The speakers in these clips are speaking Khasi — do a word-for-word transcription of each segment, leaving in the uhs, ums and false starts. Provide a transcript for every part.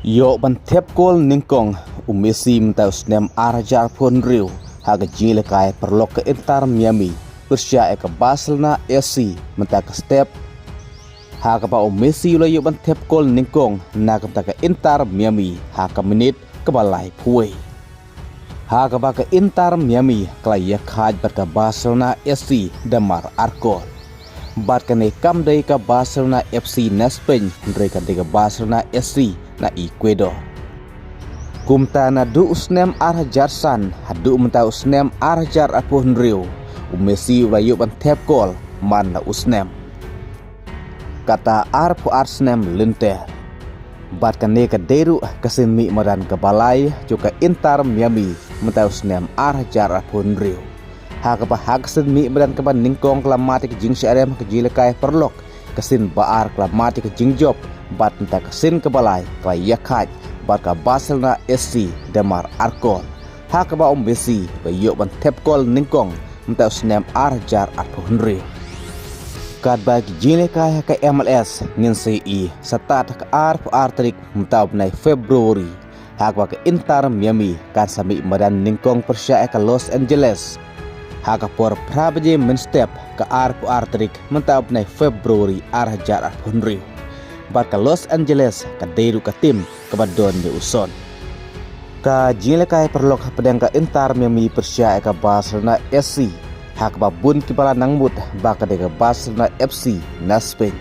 Ïoh ban thep kol nyngkong u Messi mynta u snem ar hajar arphew hynriew ha ka jingïalehkai paralok ka Inter Miami pyrshah ïa ka Barcelona F C mynta ka step, ha kaba u Messi u la ïoh ban thep kol nyngkong na ka bynta ka Inter Miami ha ka minit kaba laiphew wei. Ha kaba ka Inter Miami ka la ïakhaid bad ka Barcelona F C da mar ar kol. Bad kane kam dei ka Barcelona F C na Spain, hynrei ka dei ka Barcelona F C na Ecuador. Kumta naduh u snem ar hajar san haduh mynta u snem ar hajar arphew hynriew, u Messi u la ïoh ban thep kol man la u snem. Kata arphew ar snem lynter. Bad kane ka dei ruh ka sien mih madan kaba lai jong ka Inter Miami mynta u snem ar hajar arphew hynriew. Ha kaba ha ka sien mih madan kaba nyngkong ka la mad ïa ka jingshah rem ha ka jingïalehkai paralok, ka sien ba ar ka la mad ïa ka jingjop, bad mynta ka sien kaba lai ka la ïakhaid bad ka Barcelona F C da mar ar kol. Ha kaba u Messi u la ïoh ban thep kol nyngkong mynta u snem ar hajar arphew hynriew. Katba ki jingïalehkai ha ka M L S ngin sa ïohi, start ha ka arphew ar tarik mynta u bnai February, ha kaba ka Inter Miami kan sa mih madan nyngkong pyrshah ïa ka Los Angeles ha ka por phra baje mynstep ka arphew ar tarik mynta u bnai February ar hajar arphew hynriew. Bad ka Los Angeles ka dei ruh ka tim kaba don ïa u Son. Ka jingïalehkai paralok hapdeng ka Inter Miami pyrshah ïa ka Barcelona F C, ha kaba bun kiba la nang mut ba ka dei ka Barcelona F C na Spain.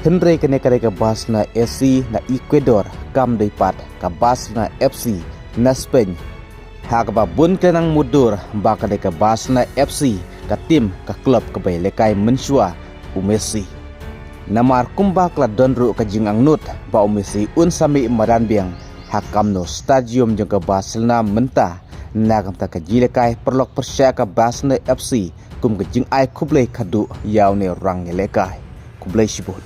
Hynrei kane ka dei ka Barcelona F C na Ecuador, kam dei pat ka Barcelona F C na Spain. Ha kaba bun ki la nang mutdur ba ka dei ka Barcelona F C ka tim, ka klub kaba ïalehkai mynshuwa u Messi. Namar kumba ka la don ruh ka jingangnud ba u Messi un sa mih madan biang ha Camp Nou Stadium jong ka Barcelona mynta, na ka bynta ka jingïalehkai paralok pyrshah ïa ka Barcelona F C kum ka jingai khublei khatduh ïa une u rangïalehkai. Khublei shibun.